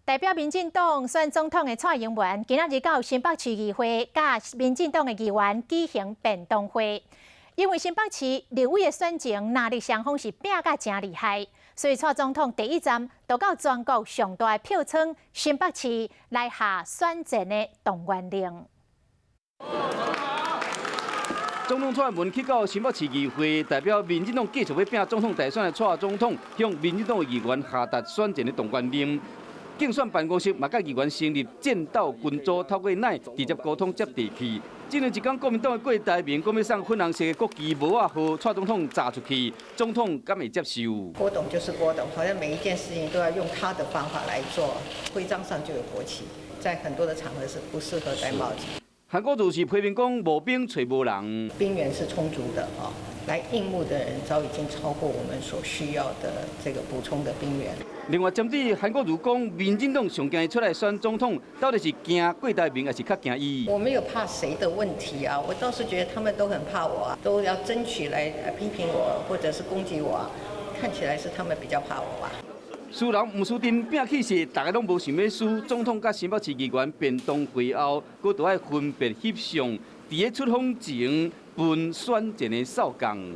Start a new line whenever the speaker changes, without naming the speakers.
代表民進黨選總統的蔡英文，今仔日到新北市議會，佮民進黨的議員舉行便當會。因為新北市立委的選情，藍綠雙方是拚甲誠厲害，所以蔡總統第一站就到全國上大的票倉新北市來下選戰的動員令。
總統蔡英文去到新北市議會，代表民進黨繼續欲拚總統大選的蔡總統，向民進黨的議員下達選戰的動員令。競選辦公室嘛，佮議員成立戰鬥群組，透過 LINE 直接溝通接地氣。這兩一工國民黨的郭台銘講欲送粉紅色的國旗帽仔予蔡總統砸出去，總統敢會接受？
郭董就是郭董，好像每一件事情都要用他的方法來做。徽章上就有國旗，在很多的場合是不適合戴帽子。
韓國瑜是批評講無兵揣無人，
兵源是充足的啊，來應募的人早已經超過我們所需要的這個補充的兵源。
另外，針對韓國瑜講，民進黨上驚伊出來選總統，到底是驚郭台銘，還是較驚伊？
我沒有怕誰的問題啊，我倒是覺得他們都很怕我啊，都要爭取來批評我或者是攻擊我啊，看起來是他們比較怕我吧。
輸人毋輸陣，拚氣勢，大家攏無想欲輸。總統佮新北市議員便當會後，閣著愛分別翕相，佇咧出訪前分選戰的哨工。